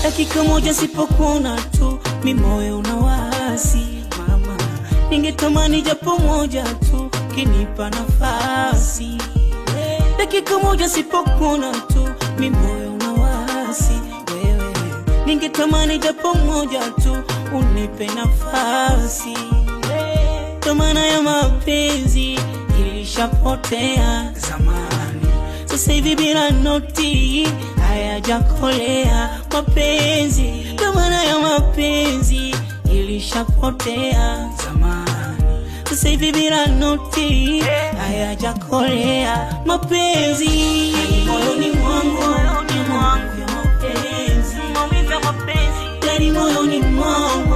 Dakika moja sipokuona tu, mi moyo unawasi mama, ningetamani japo moja tu kinipa nafasi. Dakika moja sipokuona tu, mi moyo unawasi wewe, ningetamani japo moja tu unipe nafasi. Thamana ya mapenzi ilishapotea zamani, sasa hivi bila noti hayajakolea mapenzi. Thamana ya mapenzi ilishapotea zamani, sasa hivi bila noti hayajakolea mapenzi. Moyoni mwangu ya mapenzi, ndani moyoni mwangu